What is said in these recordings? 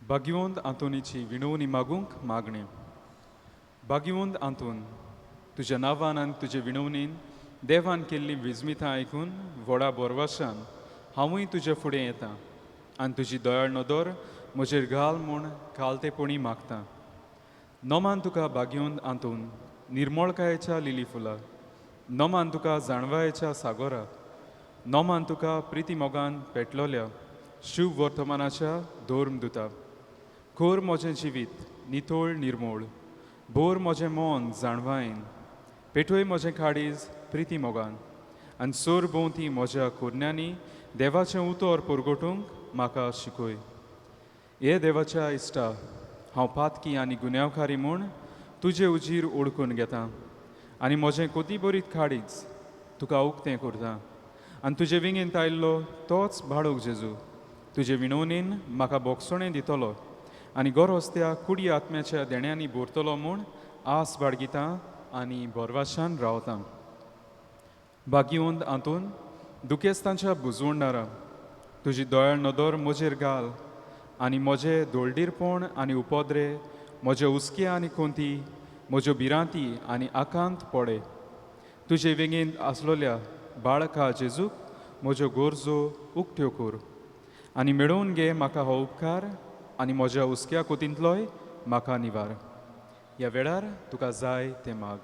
भाग्यवंत आंतोनीची विणवणी मागूंक मागणें. भाग्यवंत आंतोन, तुज्या नांवान आनी तुजे विणवणीन देवान केल्लीं विजमितां आयकून व्हडा बोरवाशान हांवूय तुज्या फुडें येता आनी तुजी दयाळ नदर म्हजेर घाल म्हूण कालतेपणी मागता. नमान तुका भाग्यवंत आंतोन, निर्मळकायेच्या लिली फुला, नमान तुका जाणवायेच्या सागोरा, नमान तुका प्रिती मोगान पेटलोल्या शिव वर्तमानाच्या धर्मदुता. खोर म्हजें जिवीत नितळ निर्मोळ, बोर म्हजें मन जाणवायन, पेटोय म्हजें काळीज प्रिती मोगान आनी सोर भोंवती म्हज्या कोरण्यांनी देवाचें उतर परगटूंक म्हाका शिकय. हे देवाच्या इश्टा, हांव पातकी आनी गुन्यांवकारी म्हूण तुजे उजीर ओळखून घेता आनी म्हजें कोतीबरीत काळीज तुका उक्तें करता आनी तुजे विंगेंत आयिल्लो तोच बाळूक जेजू तुजे विणवणीन म्हाका बोगसणें दितलो आनी गरज त्या कुडी आत्म्याच्या देण्यांनी भरतलो म्हूण आस बाळगिता आनी भरवाशान रावता. भाग्यवंत आंतून, दुखेस्तांच्या बुजवणदारा, तुजी दयाळ नदर म्हजेर घाल आनी म्हजे दोळडीरपण आनी उपद्रे, म्हजे हुस्के आनी कोंती, म्हज्यो भिरांती आनी आकांत पडे. तुजे वेंगेंत आसलोल्या बाळका जेजूक म्हज्यो गरजो उक्त्यो कर आनी मेळोवन घे म्हाका हो उपकार आनी म्हज्या हुस्क्या कोतींतलोय म्हाका निवार. ह्या वेळार तुका जाय तें माग.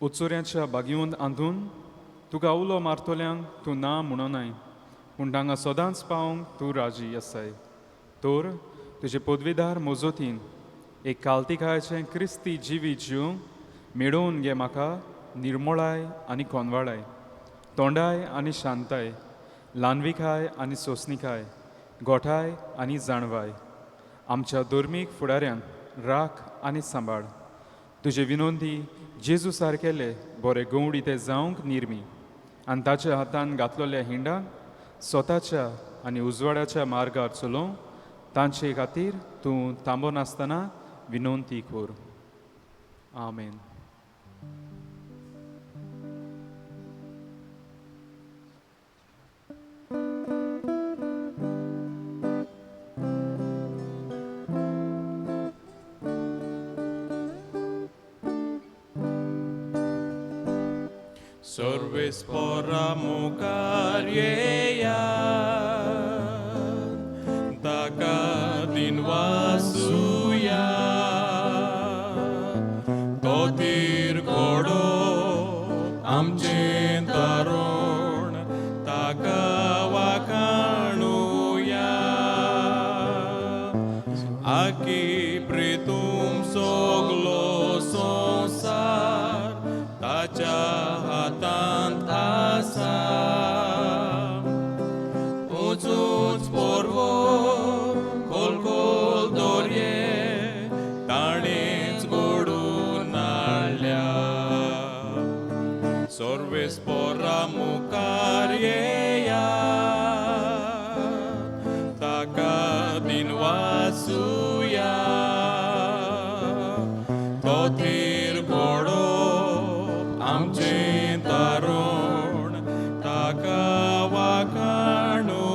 उत्सुऱ्याच्या बागयोन आंदून तुका उलो मारतल्यांक तूं ना म्हणोनाय, पूण तांकां सदांच पावंक तूं राजी आसाय. तर तुजे पदवीदार मोजोतीन एक कालतिकायचें क्रिस्ती जिवीत जिवंक मेळोवन घे म्हाका निर्मळाय आनी कोनवाळाय, तोंडाय आनी शांताय, ल्हानविकाय आनी सोंसणिकाय, गोठाय आनी जाणवाय. आमच्या धर्मीक फुडाऱ्यांक राख आनी सांबाळ. तुजे विनोंदी जेजू सारकेले बरे गंवडी ते जावंक निर्मी आनी ताच्या हातान घातलेल्या हिंडांक स्वताच्या आनी उजवाडाच्या मार्गार चलोवंक तांचे खातीर तूं थांबनासतना विनंती कर. आमेन. सर्वेस्पोरा मुखार येया, ताका दिनवासुया, तो तीर घोडो आमचें तारण ताका वाखाणुया. आकी प्रितूम सगलो संवसार ताच्या हातांत आसा. ऊंच ऊंच पर्वत खोल खोल दर्ये ताणेंच घडोवन हाडल्या. सर्वेस्पोरा मुखार येया, ताका दिनवासुया, तो थीर घोडो आमचें तारण ताका वाखाणुया.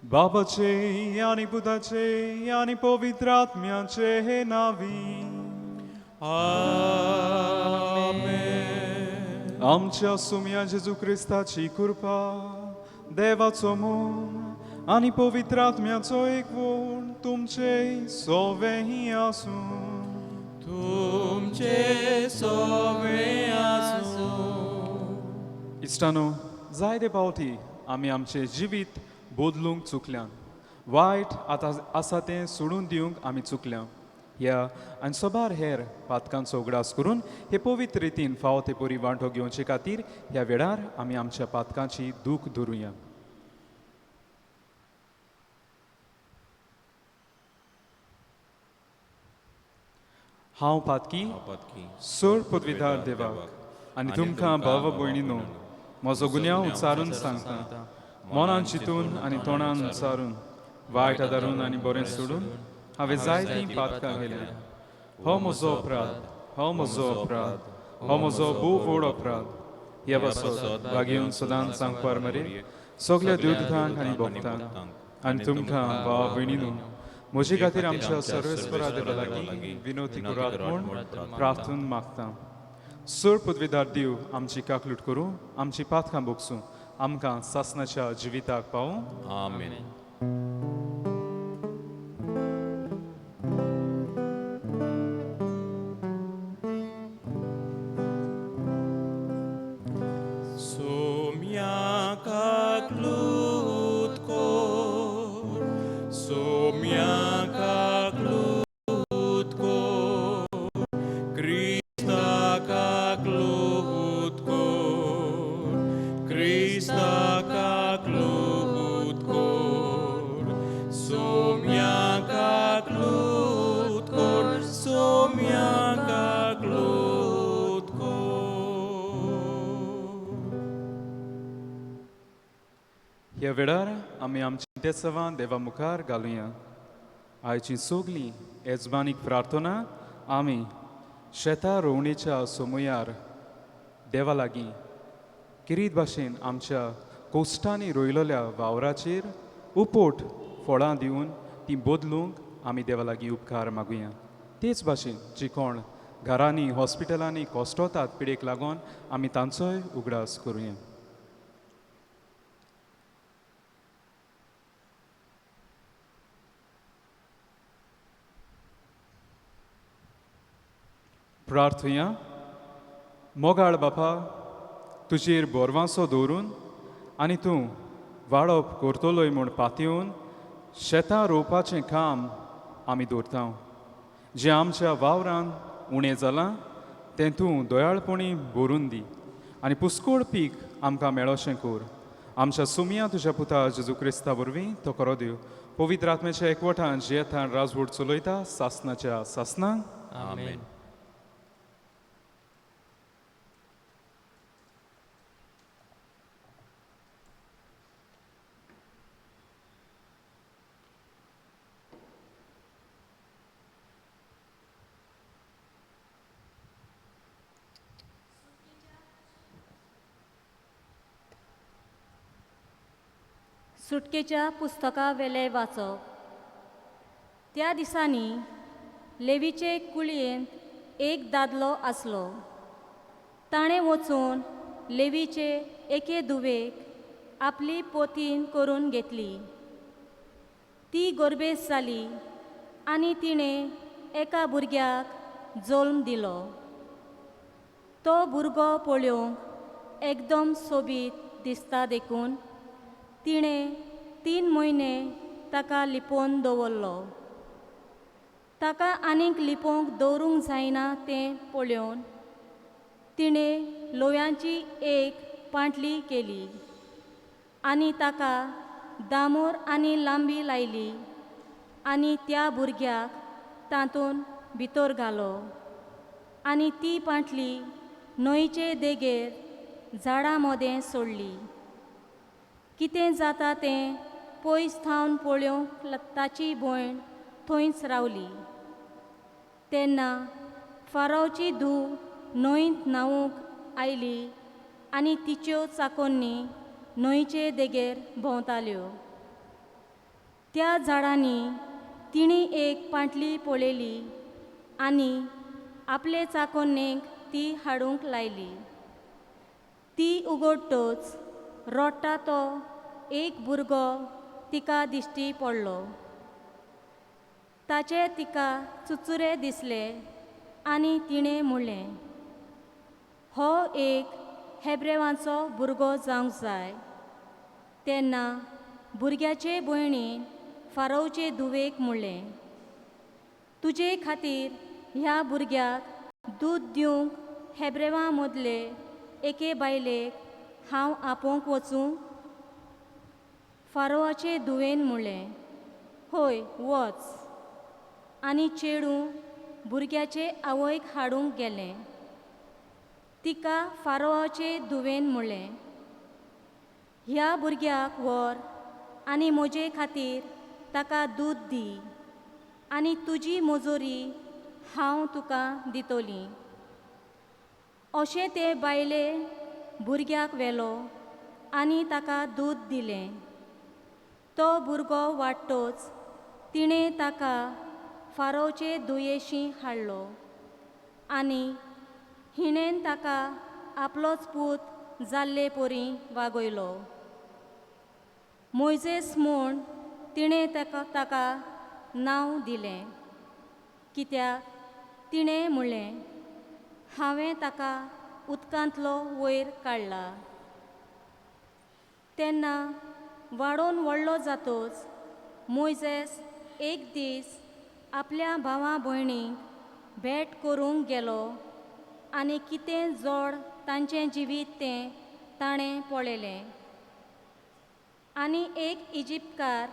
बाबाचे आनी पुताचे आनी पवित्र आत्म्याचे नांवी. आमेन. आमच्या सुम्या जेजू क्रिस्ताची कृपा, देवाचो मोग आनी पवित्र आत्म्याचो एकवण तुमचे सोवेंय आसूं. तुमचे सोवे आसूं. इश्टानो, जायते फावटी आमी आमचें जिवीत बदलूंक चुकल्यान, वायट आतां आसा तें सोडून दिवंक आमी चुकल्या. ह्या आनी सोबार हेर पातकांचो उगडास करून हे पवित्र रितीन फावो ते परी वांटो घेवचे खातीर ह्या वेळार आमी आमच्या पातकांची दूख धरुया. हांव पातकी सोड पदवीदार देवाक आनी तुमकां भाव भयणीनो म्हजो गुन्यांव उच्चारून सांगता. मनान चिंतून आनी तोंडान उचारून, वायट आदारून आनी बरें सोडून हांवें जायतीं पातकां केल्या. हो म्हजो अपराध, हो म्हजो अपराध, हो म्हजो भोव व्हड अपराध. ह्या पासत भागेवन सदांच सांगपार मरे सगल्या देवदूतांक आनी भक्तांक आनी तुमकां भाव भयणीनू म्हजे खातीर आमच्या सर्वेस्परा देवा लागीं विनोती करात म्हूण प्रार्थून मागता. सर पदवीदार देव आमची काकलूट करूं, आमची पातकां भोगसूं, आमकां सासनाच्या जिविताक पावूं. आमेन. ह्या वेळार आमी आमची तेसवां देवा मुखार घालुया. आयची सगलीं येजमानीक प्रार्थना आमी शेता रोवणेच्या सोमुयार देवा लागीं किरीत भाशेन आमच्या कोश्टांनी रोयलेल्या वावराचेर उपोट फळां दिवन ती बदलूंक आमी देवा लागीं उपकार मागुया. तेच भाशेन जी कोण घरांनी हॉस्पिटलांनी कोश्टोतात पिडेक लागून आमी तांचोय उगडास करुया. प्रार्थुया. मोगाळ बापा, तुजेर बोरवांसो दवरून आनी तूं वाडप करतलोय म्हूण पातयेवन शेतां रोवपाचें काम आमी दवरता. जें आमच्या वावरान उणें जालां तें तूं दयाळपणी भरून दी आनी पुस्कोळ पीक आमकां मेळोशें कर. आमच्या सुमया तुज्या पुता जेजू क्रिस्ता वरवीं तो करो देव. पवित्र आत्म्याच्या एकवटान जियेतान राजवट चलयता सासनाच्या सासनांक. आमेन. सुटकेच्या पुस्तका वेले वाचप. त्या दिसांनी लेवीचे कुळयेंत एक दादलो आसलो. ताणें वचून लेवीचे एके धुवेक आपली पोतीन करून घेतली. ती गोरबेस जाली आनी तिणें एका भुरग्याक जल्म दिलो. तो भुरगो पळोवंक एकदम सोबीत दिसता देखून तिणें 3 म्हयने ताका लिपोवन दवरलो. ताका आनीक लिपोवंक दवरूंक जायना तें पळोवन तिणें लोव्यांची एक पांटली केली आनी ताका दामोर आनी लांबी लायली आनी त्या भुरग्याक तातूंत भितर घालो आनी ती पांटली न्हंयचे देगेर झाडां मदें सोडली. कितें जाता तें पयस थावन पळोवंक ताची भयण थंयच रावली. तेन्ना फारावची धूव न्हंयत न्हांवूंक आयली आनी तिच्यो चाकोन्नी न्हंयचे देगेर भोंवताल्यो. त्या झाडांनी तिणी एक पांटली पळयली आनी आपले चाकोन्नेक ती हाडूंक लायली. ती उगडटच रडटा तो एक भुरगो तिका दिश्टी पडलो. ताचे तिका चुचुरे दिसले आनी तिणें म्हणलें, हो एक हेब्रेवांचो भुरगो जावंक जाय. तेन्ना भुरग्याचे भयणीन फारोवचे धुवेक म्हणलें, तुजे खातीर ह्या भुरग्याक दूद दिवंक हेब्रेवां मदले एके बायलेक हांव आपोवंक वचूं? फारोवाचे धुवेन म्हणलें, हय वच. आनी चेडूं भुरग्याचे आवयक हाडूंक गेलें. तिका फारोवाचे धुवेन म्हणलें, ह्या भुरग्याक व्हर आनी म्हजे खातीर ताका दूद दी आनी तुजी मजुरी हांव तुका दितली. अशें ते बायले भुरग्याक व्हेलो आनी ताका दूद दिलें. तो भुरगो वाडटोच तिणें ताका फारोचे दुयेशी हाडलो आनी हिणेन ताका आपलोच पूत जाल्ले परी वागयलो. मोयजेस म्हूण तिणें ताका नांव दिलें, कित्याक तिणें म्हणलें, हांवें ताका उदकांतलो वयर काडला. तेन्ना वाडोवन व्हडलो जातोच मोयजेस एक दीस आपल्या भावा भयणींक भेट करूंक गेलो आनी कितें जोड तांचें जिवीत तें ताणें पळयलें. आनी एक इजिप्तकार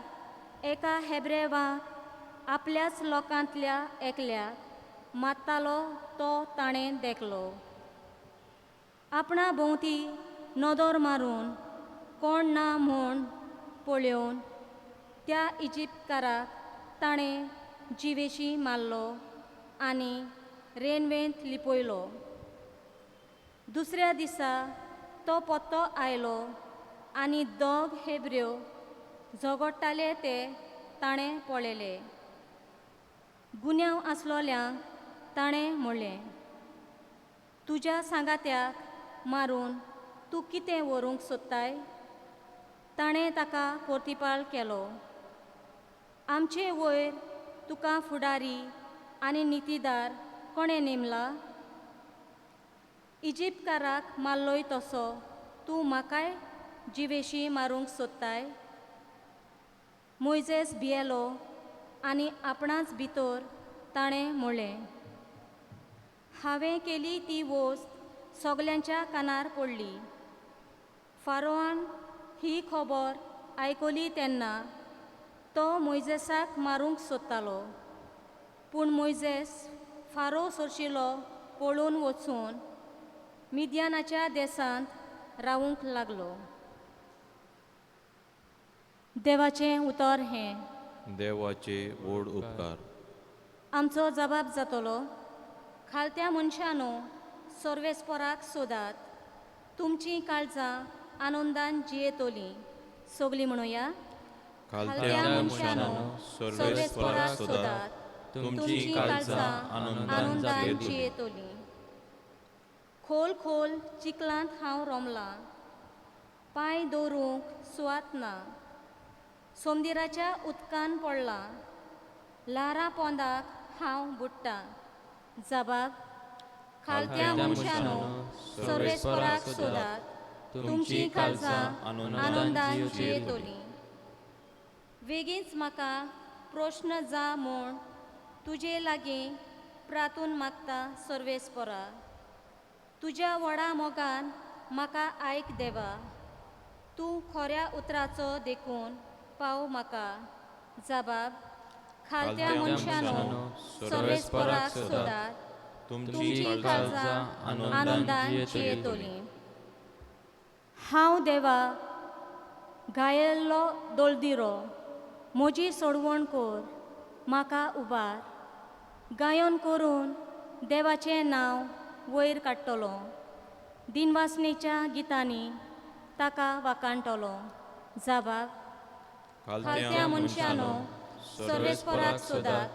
एका हेब्रेवाक आपल्याच लोकांतल्या एकल्याक मारतालो तो ताणें देखलो. आपणा भोंवती नदर मारून कोण ना म्हूण पळोवन त्या इजिप्तकाराक ताणें जिवेशी मारलो आनी रेनवेंत लिपयलो. दुसऱ्या दिसा तो पत्तो आयलो आनी दोग हेब्रेव झगडटाले ते ताणें पळयले. गुन्यांव आसलोल्यांक ताणें म्हणलें, तुज्या सांगात्याक मारून तूं कितें व्हरूंक सोदताय? ताणें ताका पोर्तिपाल केलो, आमचे वयर तुका फुडारी आनी नितीदार कोणें नेमला? इजिप्तकाराक मारलोय तसो तूं म्हाकाय जिवेशी मारूंक सोदताय? मोयजेस भियेलो आनी आपणाच भितर ताणें म्हणलें, हांवें केली ती वस्त सगल्यांच्या कानार पडली. फारोआन ही खबर आयकली तेन्ना तो मोयजेसाक मारूंक सोदतालो, पूण मोयजेस फारो सरशिलो पळून वचून मिद्यानाच्या देशांत रावूंक लागलो. देवाचें उतर हें. देवाचे व्हड उपकार. आमचो जबाब जातलो, खालत्या मनशानो सर्वेस्पराक सोदात, तुमचीं काळजां आनंदान जियेतलीं. सगलीं म्हणुया, खालत्या मनशानो सर्वेस्पराक सोदात, तुमचीं काळजां आनंदान जियेतलीं. खोल खोल चिखलांत हांव रोमलां, पांय दवरूंक सुवात ना. सोमदिराच्या उदकान पडलां, ल्हारां पोंदाक हांव बुडटां. जबाब, खालत्या मनशानो सर्वेस्पराक सोदात, तुमचीं काळजां आनंदान जियेतलीं. वेगींच म्हाका प्रश्न जा म्हूण तुजे लागीं प्रातून मागता सर्वेस्परा. तुज्या व्हडा मोगान म्हाका आयक देवा, तूं खऱ्या उतराचो देखून पाव म्हाका. जबाब, खालत्या मनशानो सर्वेस्पराक सोदात, तुमचीं काळजां आनंदान जियेतलीं. हांव देवा घायेल्लो दोलदिरो, म्हजी सोडवण कर, म्हाका उबार. गायन करून देवाचें नांव वयर काडटलो, दिनवासनेच्या गितांनी ताका वाखाणटलो. जबाब, खालत्या मनशानो सर्वेस्पराक सोदात,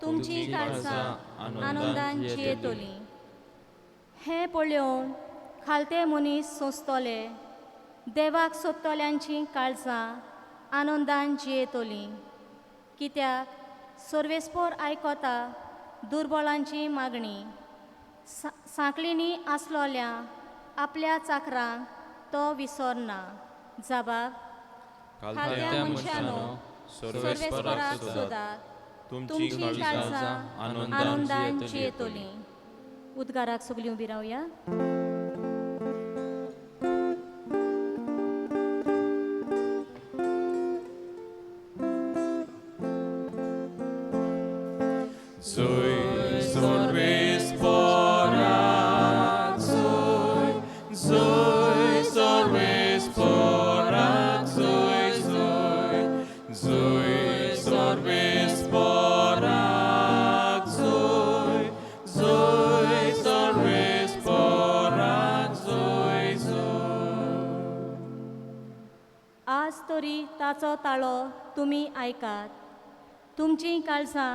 तुमचीं काळजां आनंदान जियेतलीं. हें पळोवन खालते मनीस सोंसतले, देवाक सोदतल्यांचीं काळजां आनंदान जियेतलीं. कित्याक सर्वेस्पर आयकता दुर्बळांची मागणी, सांकळींनी आसलोल्या आपल्या चाकरांक तो विसरना. जबाब, खालत्या मनशानो सर्वेस्पराक सोदात, तुमचीं काळजां आनंदान जियेतलीं. उद्गाराक सगलीं उबी रावया. Soy सर्वेस्पराक, soy, soy सर्वेस्पराक. तुमी आयकात. तुमचीं काळजां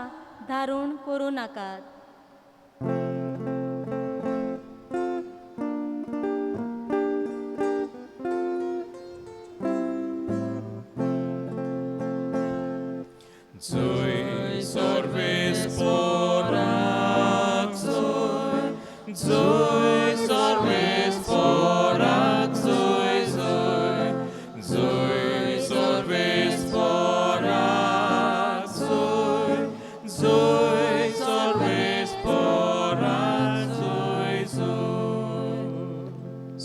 धारूण करूं नाकात. Zui सर्वेस्पोराक Zui, Zui सर्वेस्पोराक Zui, Zui, Zui सर्वेस्पोराक Zui, Zui सर्वेस्पोराक Zui, Zui.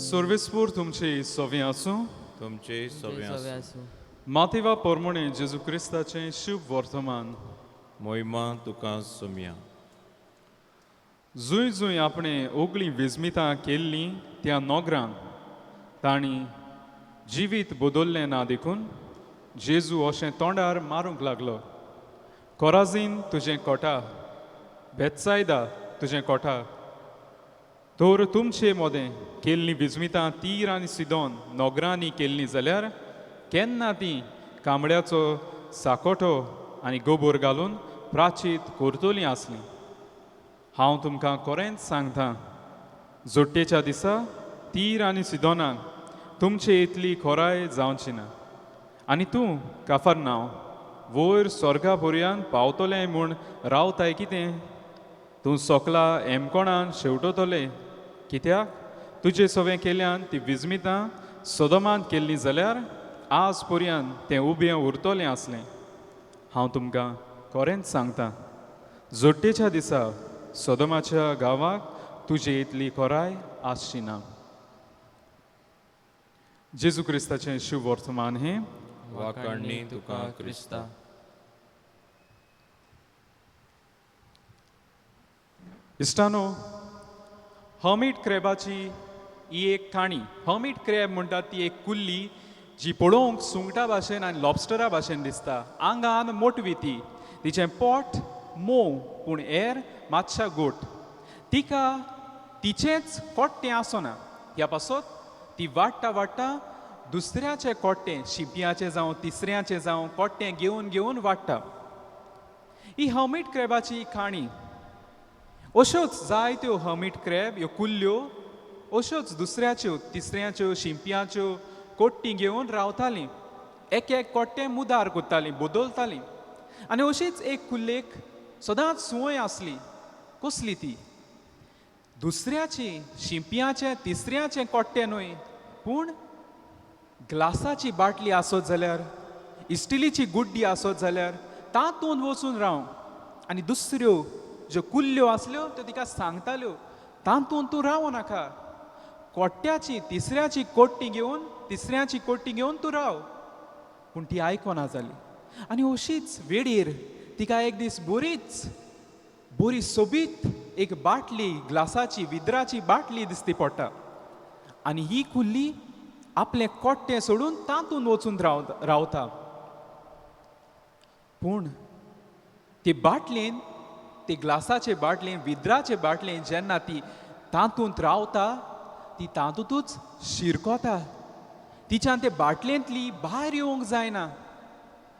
सर्वेस्पोर तुमचे सोवे आसूं. तुमचे सवे आसूं. मातेवा पोरमोणे जेजू क्रिस्ताचें शुभ वर्तमान. मोहिमा तुका सोम्या. जूय जूय आपणें ओगळीं विस्मितां केल्लीं त्या नोगरान तांणी जिवीत बदल्लें ना देखून जेजू अशें तोंडार मारूंक लागलो, कोराजीन तुजें कोटा, बेत्सायदा तुजें कोटा, तर तुमचे मोदें केल्लीं विस्मितां तीर आनी सिदोन नोगरांनी केल्लीं जाल्यार केन्ना तीं कांबळ्याचो साकोटो आनी गोबोर घालून प्राचीत करतलीं आसलीं. हांव तुमकां खरेंच सांगता, जोडटेच्या दिसा तीर आनी सिदोनाक तुमचे इतली खोराय जावची ना. आनी तूं काफर नांव वयर स्वर्गा पर्यान पावतलें म्हूण रावताय कितें? तूं सोकला एमकोणान शेवटतलें कित्याक तुजे सवें केल्यान ती विस्मितां सोदोमांत केल्लीं जाल्यार आज पर्यान तें उबें उरतलें आसलें. हांव तुमकां खरेंच सांगता, जोडटेच्या दिसा सोदोमाच्या गांवाक तुजे इतली खोराय आसची ना. जेजू क्रिस्ताचें शुभ वर्तमान हें. वाकाणणी तुका क्रिस्ता. इश्टानो, हर्मीट क्रॅबाची ही एक काणी. हर्मीट क्रॅब म्हणटात ती एक कुल्ली जी पळोवंक सुंगटा भाशेन आनी लॉबस्टरा भाशेन दिसता. आंगान मोटवी ती, तिचें पोट मोव पूण एर मातशा गोट. तिका तिचेंच कोट्टें आसना, ह्या पासत ती वाडटा वाडटा दुसऱ्याचें कोट्टें, शिंपयाचें जावं तिसऱ्याचें जावं, कोट्टें घेवन घेवन वाडटा. ही हर्मीट क्रॅबाची काणी. अश्योच जायत्यो हर्मीट क्रॅब ह्यो कुल्ल्यो अश्योच दुसऱ्याच्यो तिसऱ्याच्यो शिंपयाच्यो कोट्टी घेवन रावतालीं. एक एक कोट्टें मुदार करतालीं, बदलतालीं. आनी अशीच एक कुल्लेक सदांच संवय आसली. कसली ती? दुसऱ्याची शिंपयाचें तिसऱ्याचें कोट्टें न्हय, पूण ग्लासाची बाटली आसत जाल्यार, इस्टिलीची गुड्डी आसत जाल्यार तातूंत वचून राव. आनी दुसऱ्यो ज्यो कुल्ल्यो आसल्यो त्यो तिका सांगताल्यो, तातूंत तूं रावो नाका, कोट्ट्याची तिसऱ्याची कोट्टी घेवन तिसऱ्याची कोट्टी घेवन तूं राव. पूण ती आयकना जाली. आनी अशीच वेडीर तिका एक दीस बरीच बरी सोबीत एक बाटली, ग्लासाची विद्राची बाटली दिसती पडटा. आनी ही कुल्ली आपलें कोट्टें सोडून तातूंत वचून रावता. पूण ती बाटलेन, ती ग्लासाचे बाटलेन, विद्राचे बाटलेन जेन्ना ती तातूंत रावता, ती तातूंतच शिरकोता. तिच्यान ते बाटलेंतली भायर येवंक जायना.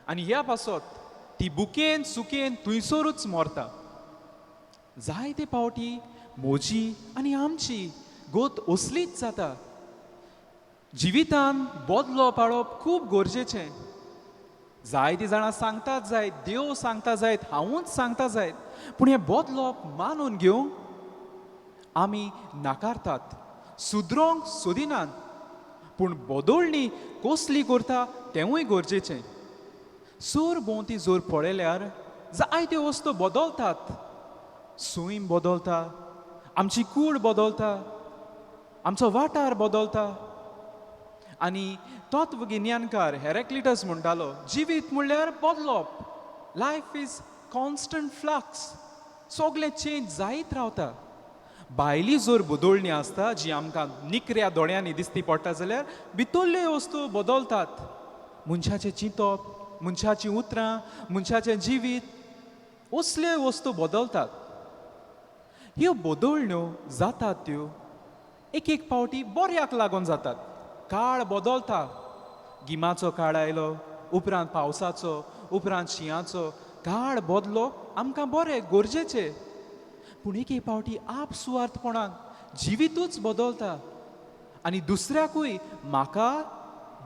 आनी ह्या पासत ती बुकेन सुकेन थंयसरूच मरता. जायते फावटी म्हजी आनी आमची गोत असलीच जाता. जिवितान बदलो पाळप खूब गरजेचें. जायतीं जाणां सांगतात जायत, देव सांगता जायत, हांवूच सांगता जायत, पूण हें बदलप मानून घेवंक आमी नाकारतात, सुदरोंक सोदिनात. पूण बदलणी कसली करता तेंवूय गरजेचें. सर भोंवती जर पळयल्यार जायत्यो वस्तू बदलतात. सैम बदलता, आमची कूड बदलता, आमचो वाठार बदलता. आनी तत्वगिन्यानकार हेरेक्लिटस म्हणटालो, जिवीत म्हणल्यार बदलप. Life is constant flux. सगळें चेंज जायत रावता. भायली जर बदलणी आसता जी आमकां निकऱ्या दोळ्यांनी दिसती पडटा जाल्यार भितरल्यो वस्तू बदलतात. मनशाचें चिंतप, मनशाचीं उतरां, मनशाचें जिवीत, असल्यो वस्तू बदलतात. ह्यो बदलण्यो जातात त्यो एक एक फावटी बऱ्याक लागून जातात. काळ बदलता. गिमाचो काळ आयलो, उपरांत पावसाचो, उपरांत शिंयाचो काळ बदलो आमकां बरें गरजेचें. पूण एक एक फावटी आपसुवार्थपणान जिवितूच बदलता आनी दुसऱ्याकूय, म्हाका,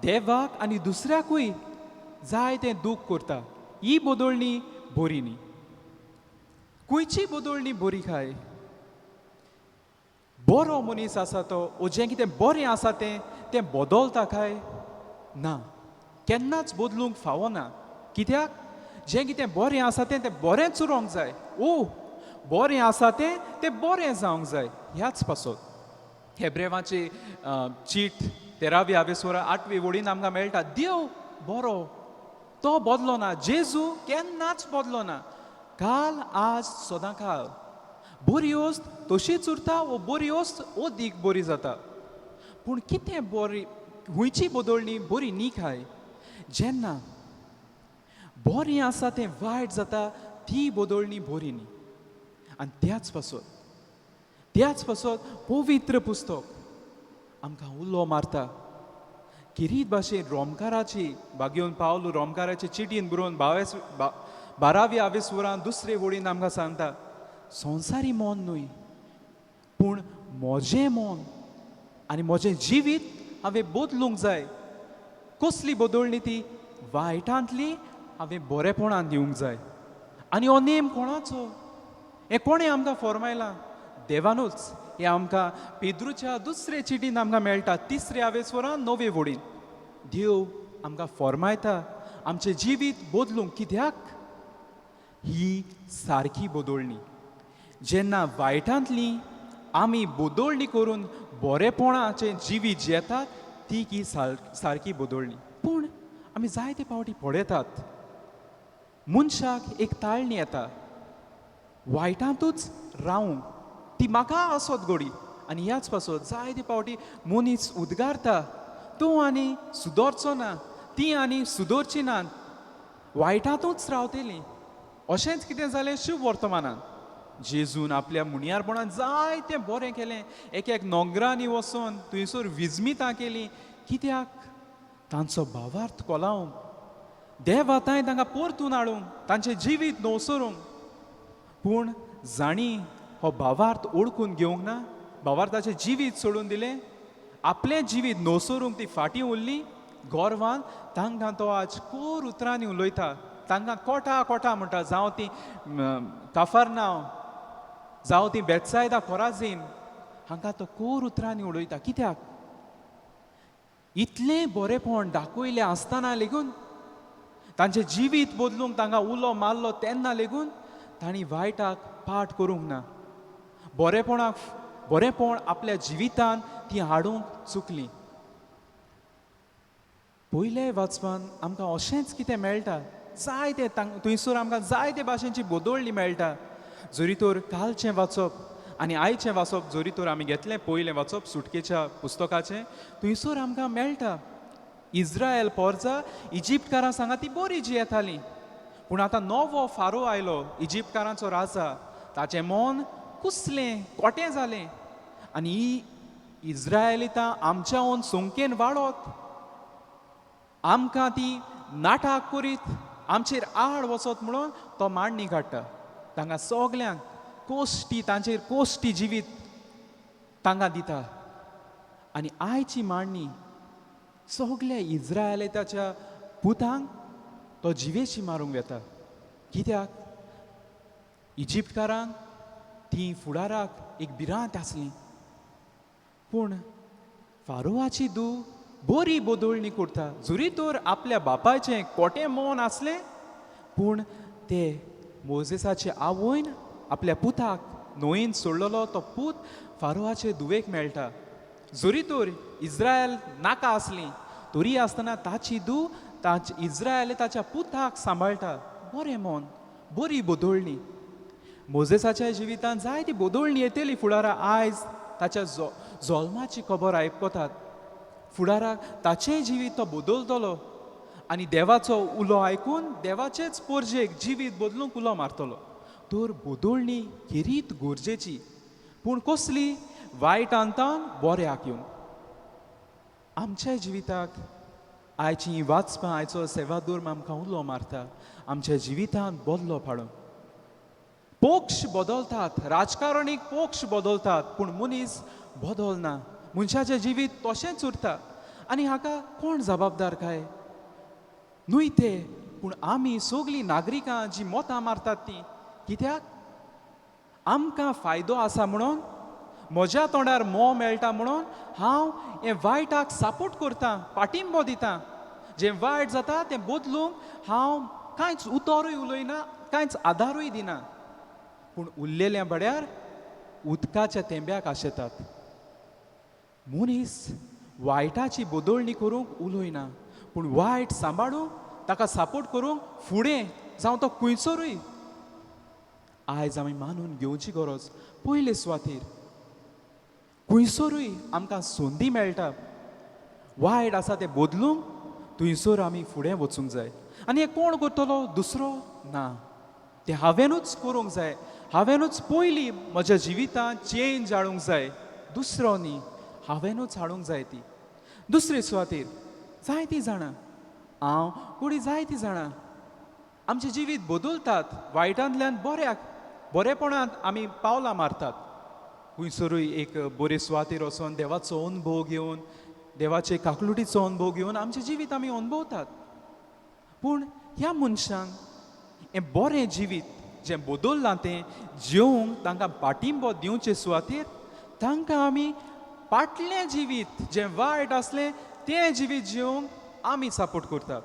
देवाक आनी दुसऱ्याकूय जाय तें दूख करता. ही बदलणी बरी न्ही. खंयची बदलणी बरी काय? बरो मनीस आसा तो ओ जें कितें बरें आसा तें तें बदलता काय? ना, केन्नाच बदलूंक फावना. कित्याक? जें कितें बरें आसा तें तें बरेंच उरोंक जाय. ओ बरें आसा तें तें बरें जावंक जाय. ह्याच पासत हेब्रेवाची चीट 13वी आवेसोरा 8वी वडीन आमकां मेळटा, देव बरो, तो बदलो ना. जेजू केन्नाच बदलो ना, काल आज सदां काल. बरी वस्त तशीच उरता वो बरी वस्त अदीक बरी जाता. पूण कितें बरी, खंयची बदलणी बरी न्ही काय? जेन्ना बरें आसा तें वायट जाता ती बदलणी बरी न्ही. आनी त्याच पासत पवित्र पुस्तक आमकां उलो मारता. किरीत भाशेन रोमकाराची बागेवन पावलो रोमकाराचे चिटीन बरोवन 12वी आवेसवरान 2रे वडीन आमकां सांगता, संवसारी मन न्हय पूण म्हजें मन आनी म्हजें जिवीत हांवें बदलूंक जाय. कसली बदलणी ती? वायटांतली हांवें बरेपणान दिवंक जाय. आनी हो नेम कोणाचो? हें कोणें आमकां फॉर्मायलां? देवानूच. हें आमकां पेद्रूच्या 2रे चिटीन आमकां मेळटा, 3रे आवेसवरान 9वे वडीन. देव आमकां फॉर्मायता आमचें जिवीत बदलूंक. कित्याक? ही सारकी बदलणी. जेन्ना वायटांतली आमी बदलणी करून बरेपणाचें जिवीत जियेतात ती की सारकी बदलणी. पूण आमी जायते फावटी पळयतात मनशाक एक ताळणी येता वायटांतूच रावूंक, ती म्हाका आसत गोडी. आनी ह्याच पासत जायते फावटी मनीस उदगारता, तूं आनी सुदरचो ना, ती आनी सुदरची ना, वायटांतूच रावतली. अशेंच कितें जालें शिव वर्तमानान. जेजून आपल्या मुणयारपणान जायतें बरें केलें, एक एक नोंगरांनी वचोन थंयसर विजमितां केली. कित्याक? तांचो भावार्थ कोलावंक, देवा तांय तांकां परतून हाडूंक, तांचें जिवीत नवसरूंक. पूण जांणी हो भावार्थ ओळखून घेवंक ना, भावार्थाचें जिवीत सोडून दिलें, आपलें जिवीत नवसरूंक ती फाटीं उरली गोरवान, तांकां तो आज कोर उतरांनी उलयता. तांकां कोटा कोटा म्हणटा, जावं ती काफारनांव, जावं ती बेतसायदा खोराजीन, हांकां तो कोर उतरांनी उलयता. कित्याक? इतलें बरेपण दाखयलें आसतना लेगून, तांचें जिवीत बदलूंक तांकां उलो मारलो तेन्ना लेगून तांणी वायटाक पाठ करूंक ना, बरेपणाक बरेपण आपल्या जिवितान ती हाडूंक चुकली. पयले वाचपान आमकां अशेंच कितें मेळटा, जायते थंयसर आमकां जायते भाशेंची बदलणी मेळटा. जरी तर कालचें वाचप आनी आयचें वाचप जरी तर आमी घेतलें, पयलें वाचप सुटकेच्या पुस्तकाचें, थंयसर आमकां मेळटा इज्रायल पोरजा इजिप्तकारां सांगा ती बरी जियेताली. पूण आतां नवो फारो आयलो, इजिप्तकारांचो राजा, ताचें मन कुसलें, कोटें जालें आनी ही इज्रायलितां आमच्याहून संख्येन वाडत, आमकां ती नाटक करीत आमचेर आड वचत म्हणून तो मांडणी काडटा. तांकां सगल्यांक कोश्टी, तांचेर कोश्टी जिवीत तांकां दिता. आनी आयची मांडणी सगल्या इज्रायलिताच्या पुतांक तो जिवेशी मारूंक वेता. कित्याक? इजिप्तकारांक ती फुडाराक एक भिरांत आसली. पूण फारोवाची धूव बरी बदलणी करता. जरी तर आपल्या बापायचें कोटें मन आसलें, पूण ते मोजेसाचे आवयन आपल्या पुताक न्हंयेन सोडलेलो तो पूत फारोवाचे धुवेक मेळटा. जरी तर इज्रायल नाका आसली तरी आसतना ताची धूव ताचे इज्रायल ताच्या पुताक सांबाळटा. बरें मन, बरी बदलणी. मोजेसाच्या जिवितांत जायती बदलणी येतली फुडारा. आयज ताच्या जल्माची खबर आयकतात, फुडाराक ताचें जिवीत तो बदलतलो आनी देवाचो उलो आयकून देवाचेच पोरजेक जिवीत बदलूंक उलो मारतलो. तर बदलणी खेरीत गरजेची, पूण कसली? वायट अंतान बऱ्याक येवंक. आमच्या जिविताक आयची वाचपां, आयचो सेवादूर आमकां उलो मारता आमच्या जिवितांत बदलो पाडूंक. पक्ष बदलतात, राजकारणीक पक्ष बदलतात, पूण मनीस बदलना. मनशाचें जिवीत तशेंच उरता. आनी हाका कोण जबाबदार काय? न्हय ते, पूण आमी सगळीं नागरिकां जी मतां मारतात ती कित्याक? आमकां फायदो आसा म्हणून, म्हज्या तोंडार मोव मेळटा म्हणून हांव हें वायटाक सपोर्ट करता, पाटिंबो दिता. जें वायट जाता तें बदलूंक हांव कांयच उतरूय उलयना, कांयच आदारूय दिना. पूण उरलेल्या बड्यार उदकाच्या तेंब्याक आशेतात. मनीस वायटाची बदलणी करूंक उलयना, पूण वायट सांबाळूंक, ताका सपोर्ट करूंक फुडें जावं तो खंयसरूय. आयज आमी मानून घेवची गरज पयले सुवातेर खंयसरूय आमकां संदी मेळटा वायट आसा तें बदलूंक, थंयसर आमी फुडें वचूंक जाय. आनी हें कोण करतलो? दुसरो ना, तें हांवेंनूच करूंक जाय. हांवेंनूच पयलीं म्हज्या जिवितांत चेंज हाडूंक जाय, दुसरो न्ही, हांवेंनूच हाडूंक जाय ती. दुसरे सुवातेर जायतीं जाणां, हांव कुडी जायतीं जाणां आमचें जिवीत बदलतात, वायटांतल्यान बऱ्याक, बरेपणांत आमी पावलां मारतात. खंयसरूय एक बरे सुवातेर वचोन देवाचो अनुभव घेवन, देवाचे काकलुटीचो अनुभव घेवन आमचें जिवीत आमी अनुभवतात. पूण ह्या मनशांक हें बरें जिवीत जें बदल्लां तें जेवंक तांकां पाटिंबो दिवचे सुवातेर तांकां आमी फाटलें जिवीत जें वायट आसलें तें जिवीत जेवंक आमी सपोर्ट करतात.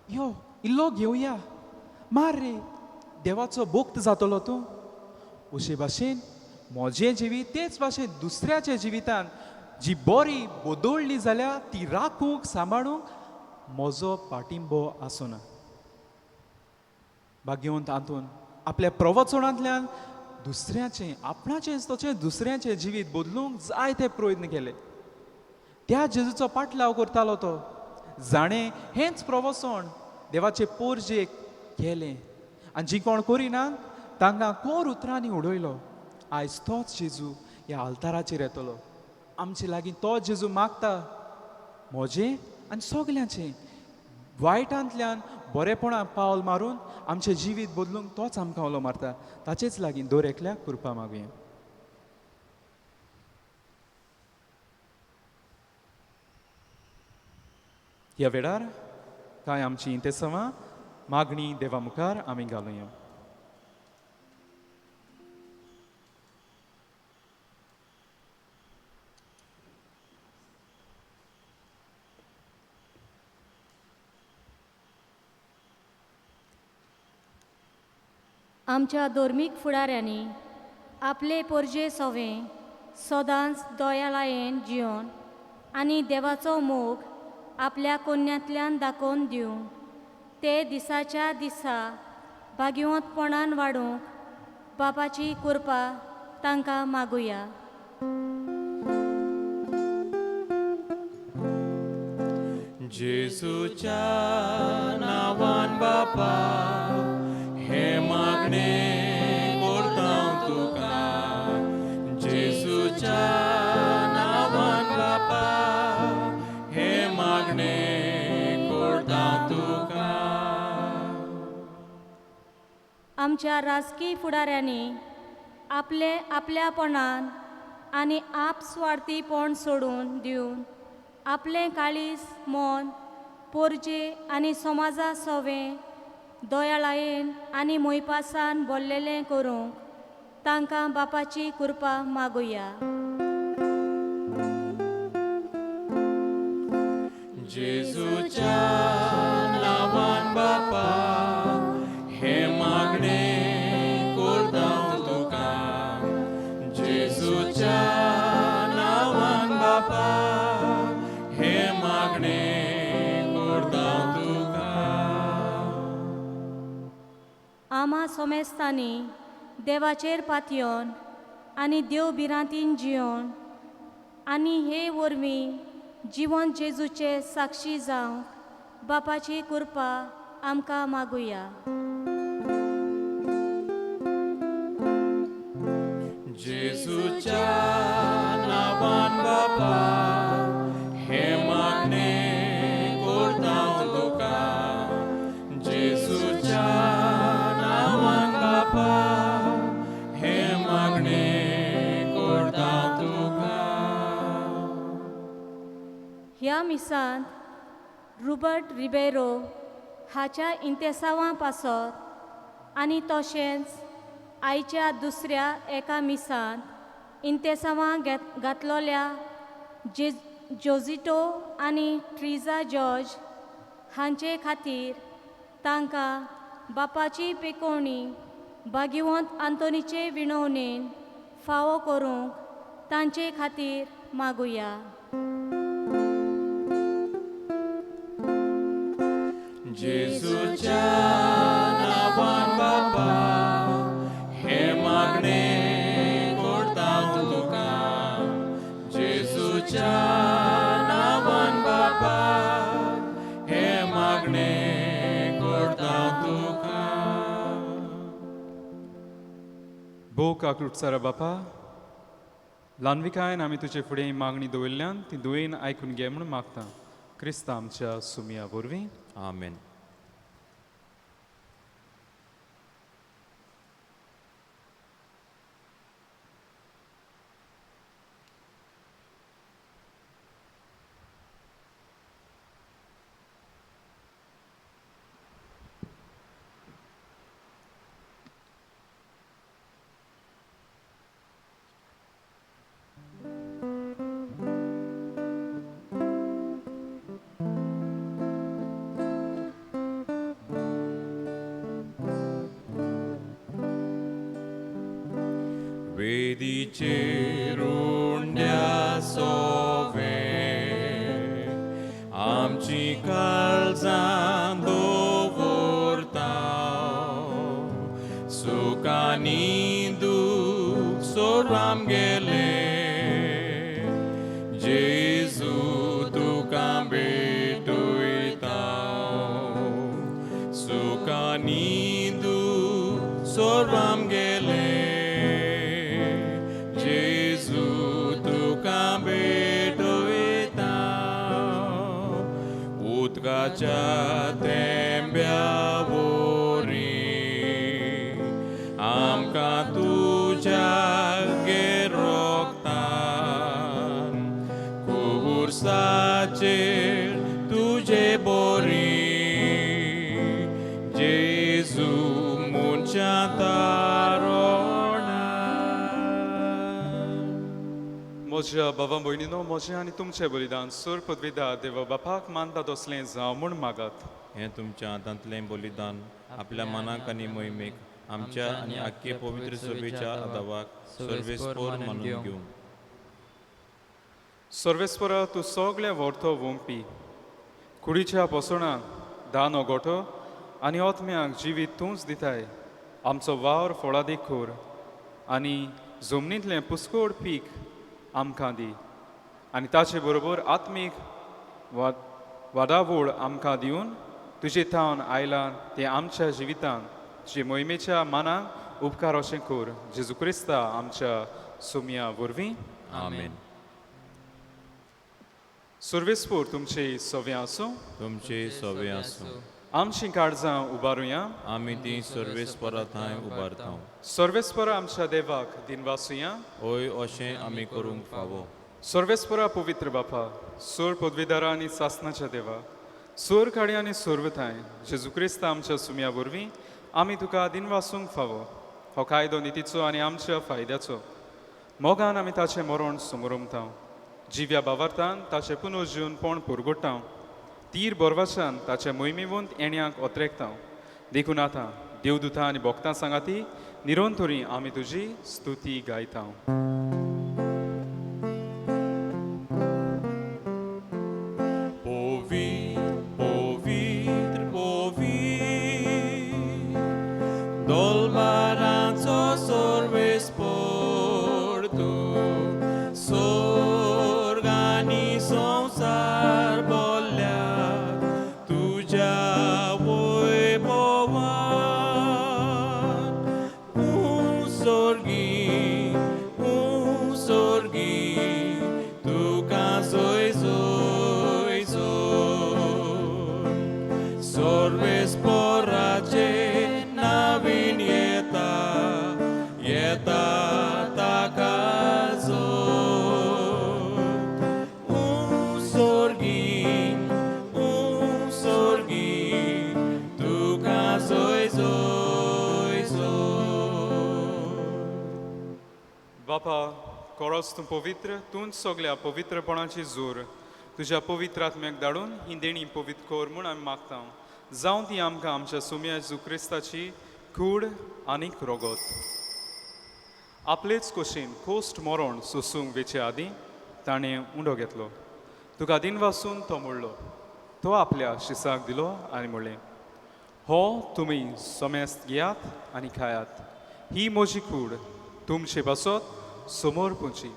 यो इल्लो घेवया, मार रे, देवाचो भक्त जातलो तूं. अशे भाशेन म्हजें जिवीत तेच भाशेन दुसऱ्याच्या जिवितान जी बरी बदलली जाल्यार ती राखूंक सांबाळूंक म्हजो पाटिंबो आसना. भाग्यवंत आंतून आपल्या प्रवचनांतल्यान दुसऱ्याचें, आपणाचें तशें दुसऱ्याचें जिवीत बदलूंक जायते प्रयत्न केले. त्या जेजूचो पाटलाव करतालो तो, जाणें हेंच प्रवचन देवाचे पोरजेक केलें आनी जी कोण करिना तांकां कोर उतरांनी उडयलो. आयज तोच जेजू ह्या आल्ताराचेर येतलो आमचे लागीं. तो जेजू मागता म्हजें आनी सगल्यांचें वायटांतल्यान बरेपणां पावल मारून आमचें जिवीत बदलूंक तोच आमकां उलो मारता. ताचेच लागीं दर एकल्याक कृपा मागुया. ह्या वेळार कांय आमची इंतेसांवां मागणी देवा मुखार आमी घालुया. आमच्या धर्मीक फुडाऱ्यांनी आपले पोरजे सोवे सदांच दयालायेन जिवन आनी देवाचो मोग आपल्या कोन्यांतल्यान दाखोवन दिवन ते दिसाच्या दिसा भाग्यवंतपणान वाडूंक बापाची कृपा तांकां मागुया. जेजूच्या नांवान बापा हे मागणे करता तुका, जेजूच्या नांवान बापा हे मागणे करता तुका. आमच्या राजकीय फुडाऱ्यांनी आपले आपल्यापणान आनी आपस्वार्थीपण सोडून दिवन आपलें काळीज मन पोरजे आनी समाजा सोवे दयाळायेन आनी मोयपासान बोल्लेलें करूंक तांकां बापाची कृपा मागुया. जेजूच्या नांवान बापा हे मागणे करता तुका, जेजूच्या नांवान बापा हे मागणे करता तुका. आमा सोमेस्तांनी देवाचेर पातयेवन आनी देव भिरांतीन जियोन आनी हे वरवीं जिवन जेजूचे साक्षी जावंक बापाची कृपा आमकां मागुया. जेजूच्या नांवान बापा हे मागणे करता ह्या मिसांत रुबर्ट रिबेरो हाच्या इंतेसांवां पासत आनी तशेंच आयच्या दुसऱ्या एका मिसांत इंतेसांवां घातलोल्या जे जोजिटो आनी ट्रिजा जॉर्ज हांचे खातीर तांकां बापाची पेकोवणी भाग्यवंत आंतोनीचे विणवणेन फावो करूंक तांचे खातीर मागुया. जेजूच्या नांवान बापा हें मागणें करता तुका, जेजूच्या नांवान बापा हें मागणें करता तुका. भोव काकलुटसारा बापा, ल्हानविकायन आमी तुजे फुडें मागणी दवरिल्ल्यान ती दुयेन आयकून घे म्हूण मागता, क्रिस्ता आमच्या सुमया वरवीं. आमेन. वेदीचेर उंड्या सोवे आमची काळजां दवरता, सुखांनी दूख सोडून आमगेले जेजू तुका भेटयता, सुखांनी दूख सोडून आमगेले उदकाच्या तेंब्या वरी आमकां तुज्या गेरोगतान खुर्साचेर तुजे बोरी जेजू मुनच्या तारोणा. म्हज्या बाबा भयणीनो, म्हजें आनी तुमचें बलिदान सोर पदवीदार देवा बापाक मानता तसलें जावं म्हूण मागात. हें तुमच्या हातांतलें बलिदान आपल्या मनाक आनी मोहिमेक आमच्या आनी आख्खे पवित्र सभेच्या आदावाक सर्वेस्पोर मानून घेवं. सर्वेस्पोरा, तूं सगळें व्हरतो वोंपी, कुडीच्या पोसणाक दानो गोठो आनी आत्म्याक जिवीत तूंच दिताय. आमचो वावर फळादीक कर आनी जमनींतलें पुस्कोड पीक आमकां दी आनी ताचे बरोबर आत्मीक वादावळ आमकां दिवन तुजे थावन आयलां तें आमच्या जिवितान तुजे मोहिमेच्या मानाक उपकार अशें कर, जेजू क्रिस्ता आमच्या सुमया वरवीं. आमेन. सर्वेस्पोर तुमचे सवे आसूं. तुमचे सवे आसूं. आमची काळजां उबारुया. आमी ती सर्वेस्परा थंय उबारता. सर्वेस्परा आमच्या देवाक दिनवासुया. हय, अशें आमी करूंक फावो. सर्वेस्परा पवित्र बापा, सोर पदवीदारा आनी सासनाच्या देवा, सोर काडी आनी सोर्वताय जेजू क्रिस्ता आमच्या सुमया वरवीं आमी तुका दिनवासूंक फावो. हो कायदो नितीचो आनी आमच्या फायद्याचो. मोगान आमी ताचें मरण समरमता, जिव्या बावार्थान ताचें पुनर्जीवनपण पुरगोडटा, तीर बोरवाच्यान ताचे मोहिमेवंत येण्याक ओत्रेकता. देखून आतां देवदुतां आनी भक्तां सांगाती निरंतरी आमी तुजी स्तुती गायता. पवित्र पवित्र दोलबाराचो सर्वेस्पोर तूं, सोर्ग आनी संवसार बोल्ल्या तुज्या वैभवान. तूं सोर्गी, तूं कोरोस तूं पवित्र, तूंच सगल्या पवित्रपणाची जोर. तुज्या पवित्र आत्म्याक धाडून ही देणी पवित्र कर म्हूण आमी मागता. जावं ती आमकां आमच्या सुम्या जेजू क्रिस्ताची कूड आनीक रोगत. आपलेच कुशीन कोस्ट मरण सोसूंक वेचे आदीं ताणें उंडो घेतलो. तुका दिनवासून तो मोडलो. तो आपल्या शिसाक दिलो आनी म्हणलें, हो तुमी समेस्त घेयात आनी खायात. ही म्हजी कूड तुमचे पासत समोर पुची.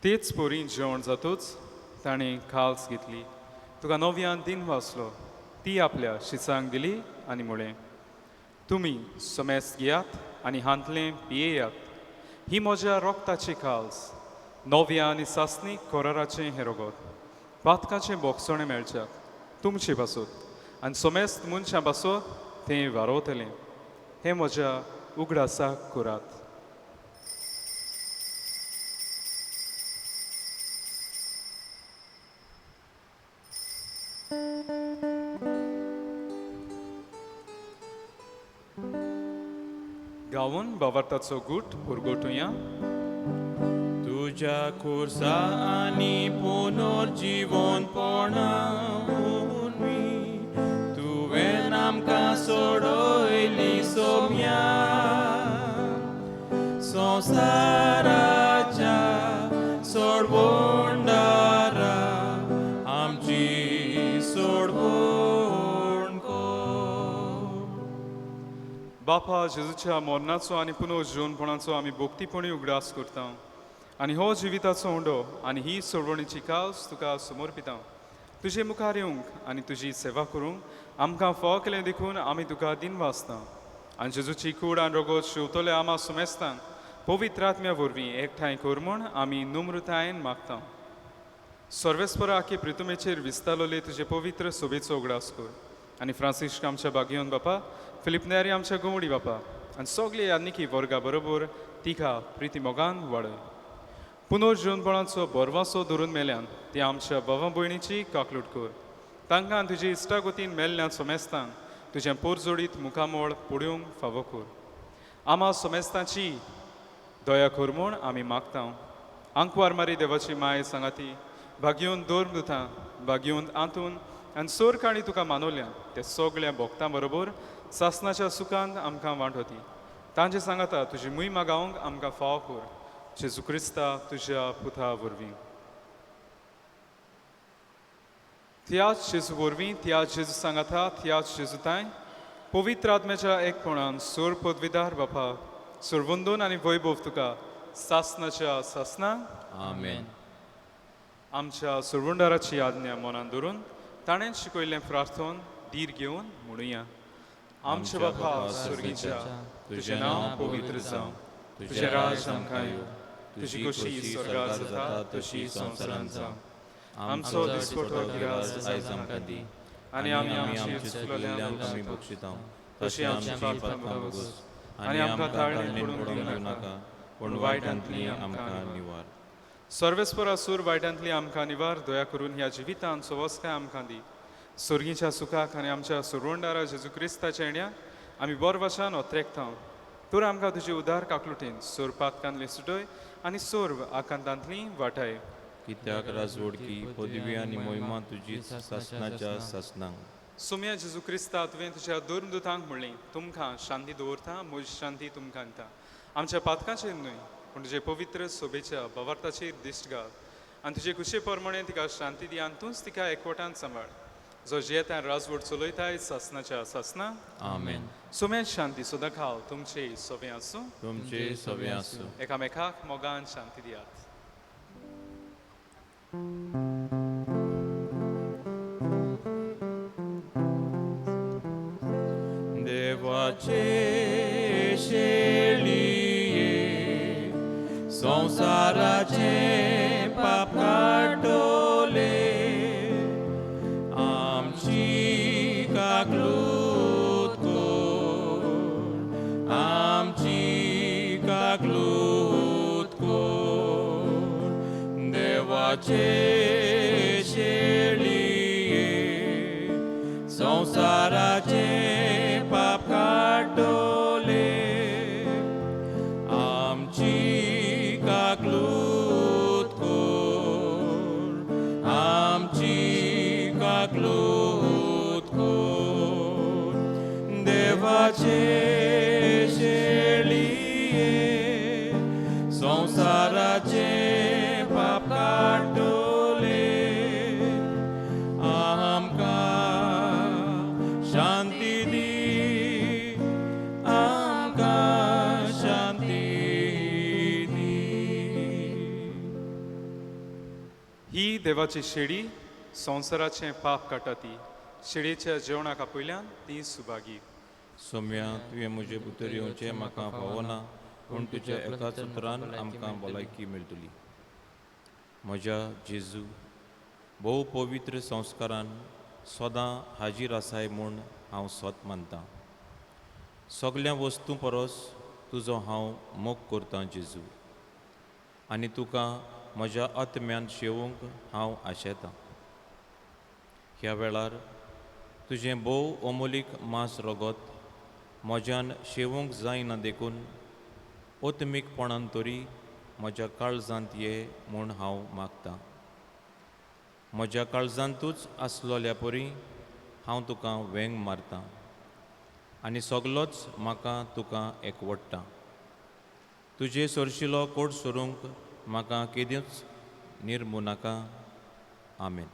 तेच परी जेवण जातूच ताणें खाल्स घेतली. तुका नव्यान दिन वाचलो. ती आपल्या शिसांक दिली आनी म्हणलें, तुमी समेस्त घेयात आनी हांतलें पियेयात. ही म्हज्या रोगताची खाल्स, नव्या आनी सासणी कोराराचें हें रोगत. पातकाचें बोगसणें मेळच्याक तुमचे पासत आनी समेस्त मनशां पासत तें वारोवतलें. हें म्हज्या उगडासाक करात. गावन बावर्ताचो गूट पुरगोटुया. तुज्या खुर्सा आनी पुनर्जिवनपणा तुवें आमकां सोडयली सोम्या. संवसाराच्या सोडवणदारा आमची सोडवण कर. बापा जेजूच्या मरणाचो आनी पुनर्जीवनपणाचो आमी भक्तीपणी उगडास करता आनी हो जिविताचो उंडो आनी ही सोडवणीची कास तुका समर्पिता. तुजे मुखार येवंक आनी तुजी सेवा करूंक आमकां फावो केलें देखून आमी तुका दिनवासता. आनी जेजूची कूड आनी रोगोत शिंवतले आमा सुमेस्तांक पवित्र आत्म्या वरवीं एकठांय कर म्हूण आमी नम्रतायेन मागता. सर्वेस्परा आखे प्रितुमेचेर विस्तारलेले तुजे पवित्र सोबेचो उगडास कर आनी फ्रांसिस्क आमच्या बागियोन बापा, फिलीप नेरी आमच्या गोवडी बापा आनी सगळे यादनिकी वर्गा बरोबर तिका प्रिती मोगान वाडय. पुनर्जीवनपणाचो बरवासो धरून मेल्यान ती आमच्या भावा भयणीची काकलूट कर. तांकां तुजी इश्टागतीन मेल्ल्या सोमेस्तांक तुजें पोरजोडीत मुखामळ पळोवंक फावो कर. आमा सोमेस्तांची दया कर म्हूण आमी मागता. आंकवार मारी देवाची माय सांगाती भागयोन दोर दुतां भागयोन आंतून आनी सोर काणी तुका मानवल्या ते सगळ्या भोक्तां बरोबर सासनाच्या सुखान आमकां वांट होती. तांचे सांगाता तुजी मुयमा गावंक आमकां फावो कर. जेजू क्रिस्ता तुज्या पुता वरवीं. त्याच जेजू वरवीं, त्याच जेजू सांगाता, त्याच जेजू तांय पवित्र आत्म्याच्या एकपणान सोर पदवीदार बापा सोरवंदून आनी वैभव तुका सासनाच्या सासना. आमेन. आमच्या सोरवंडाराची आज्ञा मनान धरून ताणें शिकयल्लें प्रार्थन धीर घेवन म्हणुया. आमच्या बापा स्वर्गीच्या, तुजें नांव पवित्र जावं, तुजें राज आमकां येवं, तुजी खोशी स्वर्गार जाता तशी संवसारांत जावं. आमचो दिसपटो गिरास आयज आमकां दी आनी आमी आमची चुकलेल्यांक आमी बक्षिता तशी आमची पातकां भोगोस आनी आमकां ताळणी पडूंक दिवं नाका, पूण वायटांतली आमकां निवार. सर्वेस्परा सूर वायटांतली आमकां निवार. दया करून ह्या जिवितांत सवस्काय आमकां दी. सुर्गीच्या सुखाक आनी आमच्या सुरवंडारा जेजू क्रिस्ताच्या येण्या आमी बोरवाशान ओत्रेकता. तर आमकां तुजी उदार काकलुटेन सोर पातकांतली सुटय आनी सोर्व आकांतांतली वाटाय. कित्याक राजवडकी पदवी आनी मोहिमा तुजी सासनाच्या सासनांक. सुम्या जेजू क्रिस्ता, तुवें तुज्या दुर्मदुतांक म्हणलें, तुमकां शांती दवरता, म्हजी शांती तुमकां दिता. आमच्या पातकांचेर न्हय पूण तुजे पवित्र सोबेच्या बवार्थाचेर दिश्ट घाल आनी तुजे खुशे प्रमाणे तिका शांती दी आनी तूंच तिका एकवटान सांबाळ. जो जियेता राजवट चलयताय सासनाच्या सासना. आमेन. सुम्या शांती सदां खाव तुमचे सोबें आसूं. तुमचे सोबें आसूं. एकामेकाक मोगान शांती दियात. देवाचे शेळये संवसाराचे पाप काडटले, आमची काकलूत कर, आमची काकलूत कर. देवाचे आमची काकलूत कोर देवाचे शेळये संवसाराचे पाप काडटले आमकां शांती दी आमकां शांती दी. ही देवाची शेडी संवसाराचें पाप काडटा ती शेडयेच्या जेवणाक आपयल्यान ती सुभागी. सोम्या तुवें म्हजे भितर येवचें म्हाका फावना पूण तुज्या एकाच उतरान आमकां भलायकी मेळटली. म्हज्या जेजू भोव पवित्र संस्कारान सदां हाजीर आसाय म्हूण हांव सत मानतां. सगल्या वस्तूं परस तुजो हांव मोग करतां जेजू आनी तुका म्हज्या आत्म्यान शेवूंक हांव आशेतां. ह्या वेळार तुजें भोव अमोलीक मांस रगत म्हज्यान शेवूंक जायना देखून ओतमीकपणान तरी म्हज्या काळजांत ये म्हूण हांव मागतां. म्हज्या काळजांतूच आसलोल्या परी हांव तुका वेंग मारतां आनी सगलोच म्हाका तुका एकवडटा. तुजे सरशिलो कोट सोरूंक म्हाका केदींच निर्मू नाका. आमेन.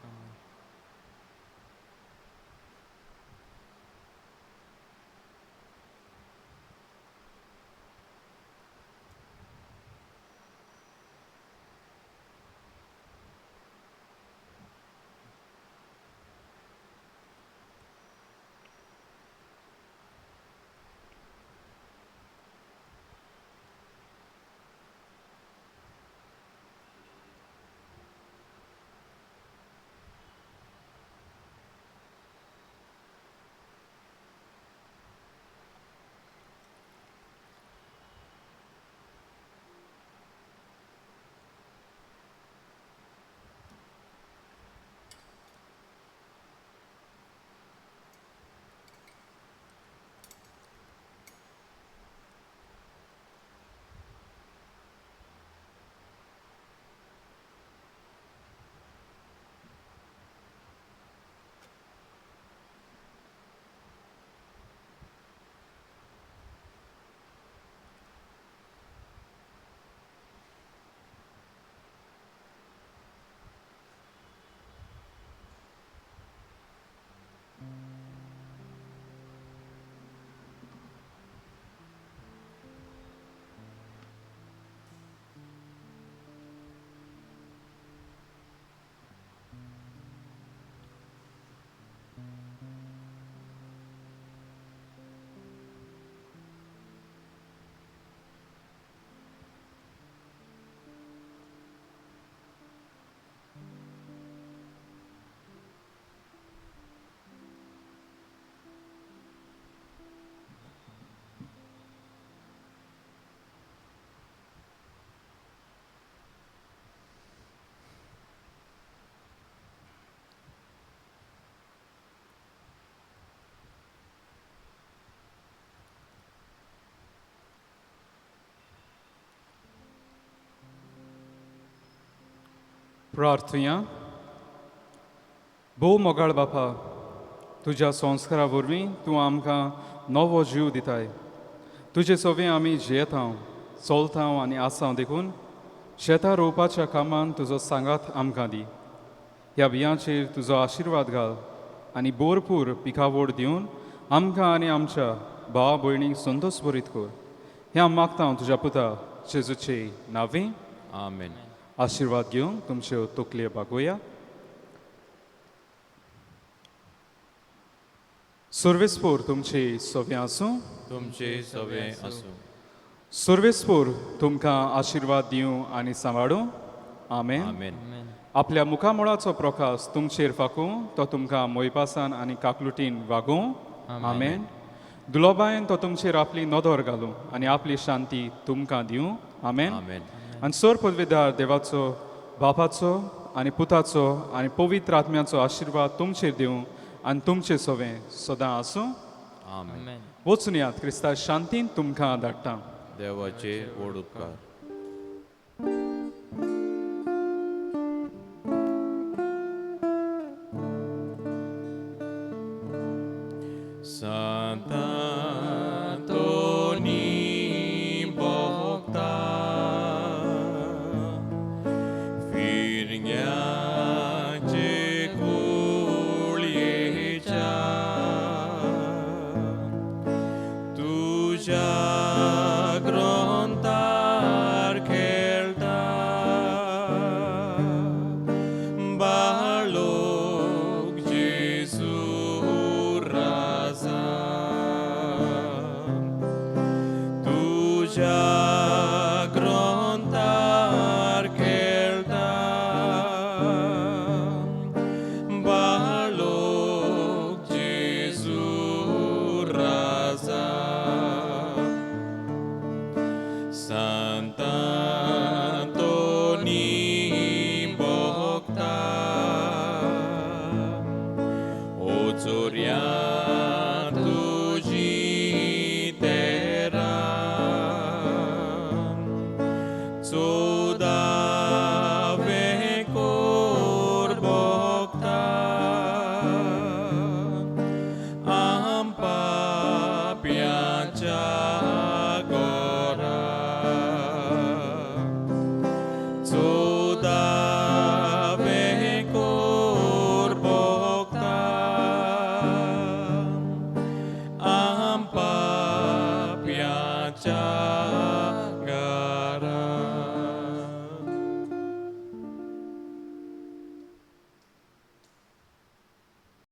प्रार्थुया. भोव मोगाळ बापा, तुज्या संस्कारा वरवीं तूं आमकां नवो जीव दिताय. तुजे सवे आमी जियेता, चलता आनी आसा देखून शेतां रोवपाच्या कामान तुजो सांगात आमकां दी. ह्या बियांचेर तुजो आशिर्वाद घाल आनी भरपूर पिकावड दिवन आमकां आनी आमच्या भाव भयणीक संतोश बरीत कर. हें हांव मागता तुज्या पुता जेजूचे नांवे. आमेन. आशिर्वाद घेवन तुमच्यो तकल्यो बागोवया. सर्वेस्पोर तुमचे सवे आसूं. तुमचे सवे आसूं. सर्वेस्पोर तुमकां आशिर्वाद दिवं आनी सांबाळूं. आमेन. आमेन. आपल्या मुखामळाचो प्रकाश तुमचेर फाकूं, तो तुमकां मोयपासान आनी काकलुटीन वागोवं. आमेन. दुलोबायन तो तुमचेर आपली नदर घालूं आनी आपली शांती तुमकां दिवं. आमेन. आमेन. आनी सर पदवीदार देवाचो, बापाचो आनी पुताचो आनी पवित्र आत्म्याचो आशिर्वाद तुमचेर दिवं आनी तुमचें सवें सदां आसूं. आमेन. वचून यात, क्रिस्ता शांतीन तुमकां धाडटा. देवाचे व्हड उपकार. सांतांतोनी भोगता फिरग्याचे कुळयेच्या तुज्या ग्रंथार खेळटा बाळोक जेजू राजा तुज्या ग्रंथार खेळटा बाळोक जेजू राजा सांतांतोनी भोगता ओ चोरयांचे